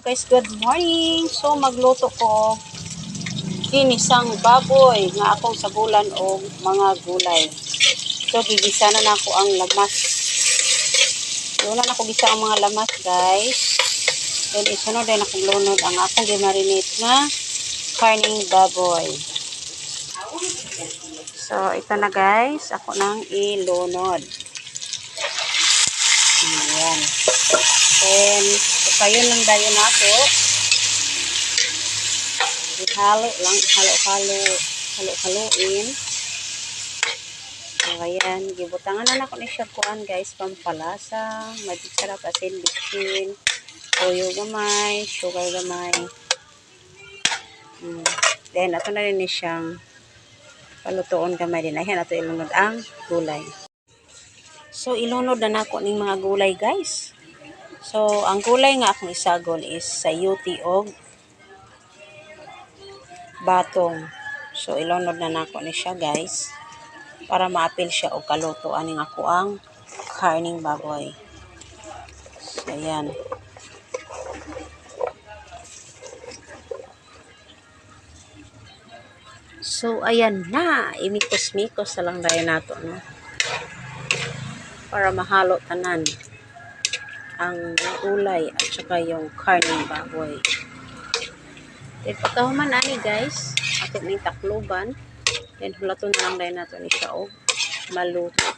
Guys, good morning. So magluto ko og ginisang baboy nga akong sagulan og mga gulay. So gigisa na nako ang lamas. Wala na ko gisa ang mga lamas, guys. Then isunod din akong lunod ang akong gimarinate nga karning baboy. So ito na, guys, ako nang ilunod. Ayan. Then, upayon lang dayon nato. Ihalo lang, ihalo-halo, halo-haloin. So, ayan, gibutangan na nako ni siya kuan, guys, pampalasa, Magic Sarap, asin, bitchin, toyo gamay, sugar gamay. Then, ato na rin ni siyang palutoon gamay din. Ayan, ato ilunod ang gulay. So, ilunod na nako ning mga gulay, guys. So, ang gulay nga akong isagol is sayuti og batong. So, ilunod na nako ni siya, guys, para maapil siya og kaluto aning ako ang karning baboy. So, ayan. So, ayan na. Imikos-mikos na lang tayo nato, no? Para mahalo tanan ang gulay at saka yung karning baboy. Then, pagkahuman ani, guys, ato ning takluban. Then, hulaton na lang dayon nato ni siya og maluto.